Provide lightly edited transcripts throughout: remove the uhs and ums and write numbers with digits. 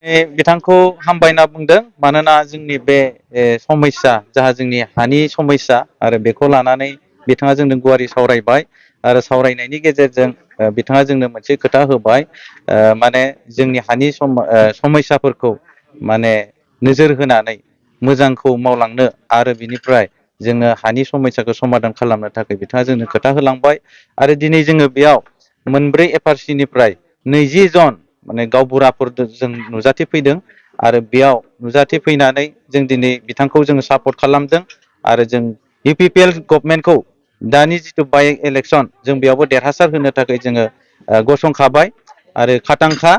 बिथांखौ हामबायना बुंदों मानोना जोंनि बे समस्या जाहा जोंनि हानि समस्या आरो बेखौ लानानै बिथाङा जोंनो गुवारै सावरायबाय आरो सावरायनायनि गेजेरजों बिथाङा जोंनो मोनसे खोथा होबाय माने जोंनि हानि समस्याफोरखौ माने नोजोर होनानै मोजांखौ मावलांनो आरो बिनिफ्राय जोङो हानि समस्याखौ समाधान खालामनो थाखाय बिथाङा जोंनो खोथा होलांबाय आरो दिनै जोङो बेयाव मोनब्रै एफआरसिनिफ्राय 20 जन माने गावबुराफोर जों नुजाथि फैदों आरो बेयाव नुजाथि फैनानै जों दिनै बिथांखौ जोङो सापर्ट खालामदों आरो जों इउपिपिएल गभर्नमेन्टखौ दानि जिथु बाइ इलेक्सन जों बेयावबो देरहासार होनो थाखाय जोङो गसंखाबाय आरो खाटांखा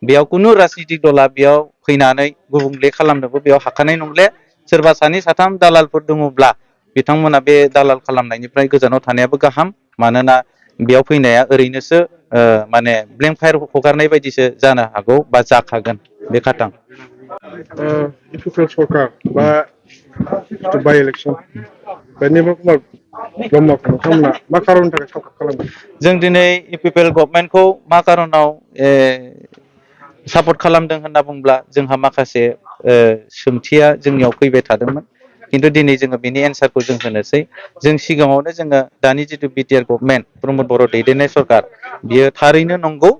बेयाव खुनु राजनितिक दला बेयाव फैनानै गुबुंले खालामनोबो बेयाव हाखानाय नंले सोरबा सानै साथाम दालालफोर दङब्ला बिथांमोना बे दालाल खालामनायनिफ्राय गोजानाव थानायाबो गाहाम मानोना बेयाव फैनाया ओरैनोसो माने ब्लेंक फायार हगारनाय बायदिसो जानो हागौ बा जाखागोन बे खाटां इउपिपिएल सरकार बा बाइ इलेक्सन बेनिफ्राय ब्रह्मखौ नोंथांमोना मा खारननि थाखाय सापर्ट खालामो? जों दिनै इउपिपिएल गभर्नमेन्टखौ मा खारनाव सापर्ट खालामदों होनना बुंब्ला जोंहा माखासे सोंथिया जोंनियाव फैबाय थादोंमोन खिन्थु दिनै जोङो बेनि एन्सारखौ जों होनोसै जों सिगाङावनो जोङो दानि जिथु बिटिआर गभर्नमेन्ट प्रमद बर' दैदेननाय सरकार बियो थारैनो नंगौ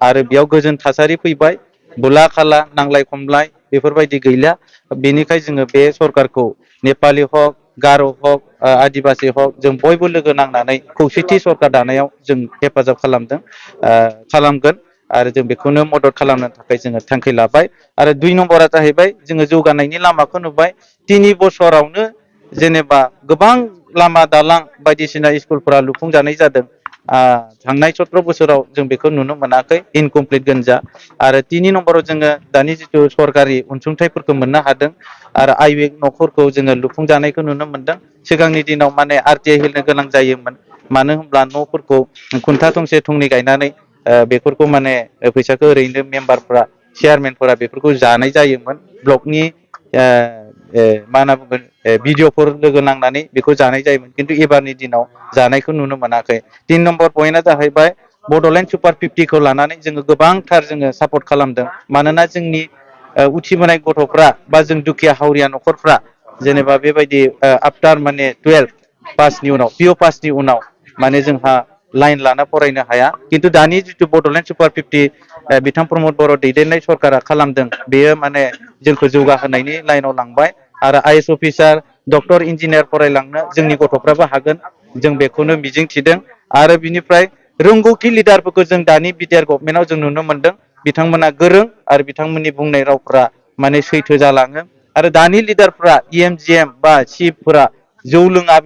आरो बेयाव गोजोन थासारि फैबाय बुला खाला नांलाय खमलाय बेफोरबायदि गैला बेनिखाय जोङो बे सरकारखौ नेपालि हक गार' हक आदिबासि हक जों बयबो लोगो नांनानै खौसेथि सरकार दानायाव जों हेफाजाब खालामगोन आरो जों बेखौनो मदद खालामनो थाखाय जोङो थांखि लाबाय आरो 2 नम्बरा जाहैबाय जोङो जौगानायनि लामाखौ नुबाय 3 बोसोरावनो जेनेबा गोबां लामा दालां बायदिसिना स्कुलफोरा लुफुंजानाय जादों थांनाय 17 बोसोराव जों बेखौ नुनो मोनाखै इनकमप्लिट गोनजा आरो 3 नम्बराव जोङो दानि जिथु सरकारि अनसुंथाइफोरखौ मोननो हादों आरो आइवेक न'फोरखौ जोङो लुफुंजानायखौ नुनो मोनदों सिगांनि दिनाव माने आरटिआइ होनो गोनां जायोमोन मानो होनब्ला न'फोरखौ खुन्था थंसे थंनै गायनानै बेफोरखौ माने फैसाखौ ओरैनो मेम्बारफोरा चेयारमेनफोरा बेफोरखौ जानाय जायोमोन ब्लकनि मा होनना बुंगोन भिडिअफोर लोगो नांनानै बेखौ जानाय जायोमोन खिन्थु एबारनि दिनाव जानायखौ नुनो मोनाखै 3 नम्बर पइन्टआ जाहैबाय बड'लेण्ड सुपार 50खौ लानानै जोङो गोबांथार जोङो सापर्ट खालामदों मानोना जोंनि उथिबोनाय गथ'फ्रा बा जों दुखिया हावरिया न'खरफ्रा जेनेबा बेबायदि आफ्टार माने 12 पासनि उनाव पिअ पासनि उनाव माने जोंहा लाइन लाना फरायनो हाया खिन्थु दानि जिथु बड'लेण्ड सुपार 50 बिथां प्रमद बर' दैदेननाय सरकारा खालामदों बेयो माने जोंखौ जौगाहोनायनि लाइनाव लांबाय आरो आइएस अफिसार डक्टर इन्जिनियार फरायलांनो जोंनि गथ'फ्राबो हागोन जों बेखौनो मिजिं थिदों आरो बिनिफ्राय रोंगौथि लिडारफोरखौ जों दानि बिटिआर गभर्नमेन्टआव जों नुनो मोनदों बिथांमोना गोरों आरो बिथांमोननि बुंनाय रावफ्रा माने सैथो जालाङो आरो दानि लिडारफ्रा इएमजिएम बा चिफफोरा जौ लोङा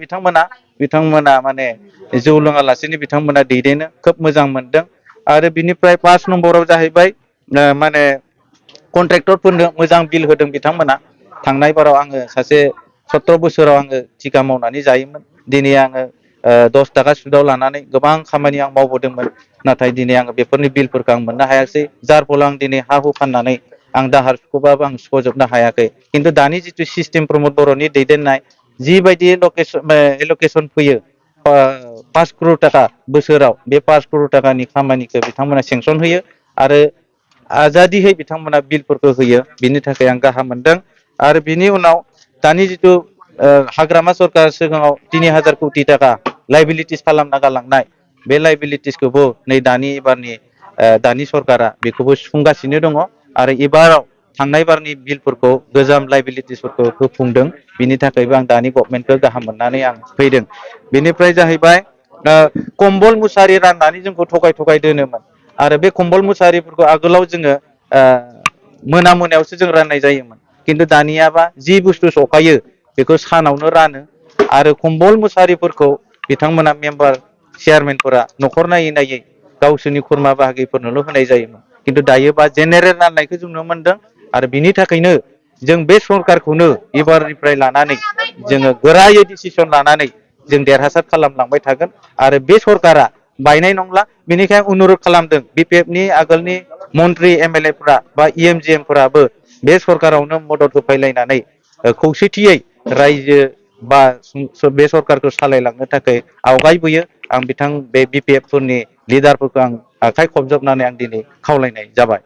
बिथांमोना माने जौ लोङालासेनो बिथांमोना दैदेनो खोब मोजां मोनदों आरो बिनिफ्राय 5 नम्बराव जाहैबाय माने कन्ट्रेक्टरफोरनो मोजां बिल होदों बिथांमोना थांनाय बाराव आङो सासे 17 बोसोराव आङो थिका मावनानै जायोमोन दिनै आङो 10 थाखा सुदाव लानानै गोबां खामानि आं मावबोदोंमोन नाथाय दिनै आङो बेफोरनि बिलफोरखौ आं मोननो हायासै जार फलाव आं दिनै हा हु फाननानै आं दाहार सुख'बाबो आं सुख'जोबनो हायाखै खिन्थु दानि जिथु सिस्टेम प्रमद बर'नि दैदेननाय जिबायदि एलकेसन फैयो 5 करोड़ थाखा बोसोराव बे 5 करोड़ थाखानि खामानिखौ बिथांमोना सेंसन होयो आरो आजादिहै बिथांमोना बिलफोरखौ होयो बिनि थाखाय आं गाहाम मोनदों आरो बिनि उनाव दानि जिथु हाग्रामा सरकार सिगाङाव 3000 कौटि थाखा लाइबिलिटिस खालामना गालांनाय बे लाइबिलिटिसखौबो नै दानि एबारनि दानि सरकारा बेखौबो सुफुंगासिनो दङ आरो एबाराव थांनाय बारनि बिलफोरखौ गोजाम लाइबिलिटिसफोरखौ होफुंदों बिनि थाखायबो आं दानि गभर्नमेन्टखौ गाहाम मोननानै आं फैदों बेनिफ्राय जाहैबाय कम्बल मुसारि राननानै जोंखौ थगाय दोनोमोन आरो बे कम्बल मुसारिफोरखौ आगोलाव जोङो मोनायावसो जों राननाय जायोमोन खिन्थु दानियाबा जि बुस्थु सफायो बेखौ सानावनो रानो आरो कम्बल मुसारिफोरखौ बिथांमोना मेम्बार चेयारमेनफोरा न'खर नायै गावसोरनि खुरमा बाहागिफोरनोल' होनाय जायोमोन खिन्थु दायोबा जेनेरेल राननायखौ जों नुनो मोनदों आरो बिनि थाखायनो जों बे सरकारखौनो एबारनिफ्राय लानानै जोङो गोरायै डिसिसन लानानै जों देरहासार खालामलांबाय थागोन आरो बे सरकारा बायनाय नंला बेनिखायनो अनुरद खालामदों बिपिएफनि आगोलनि मन्त्रि एमएलएफ्रा बा इएमजिएमफोराबो बे सरकारावनो मदद होफैलायनानै खौसेथियै रायजो बा बे सरकारखौ सालायलांनो थाखाय आवगायबोयो आं बिथां बे बिपिएफ फोरनि लिडारफोरखौ आं आखाइ खबजबनानै आं दिनै खावलायनाय जाबाय।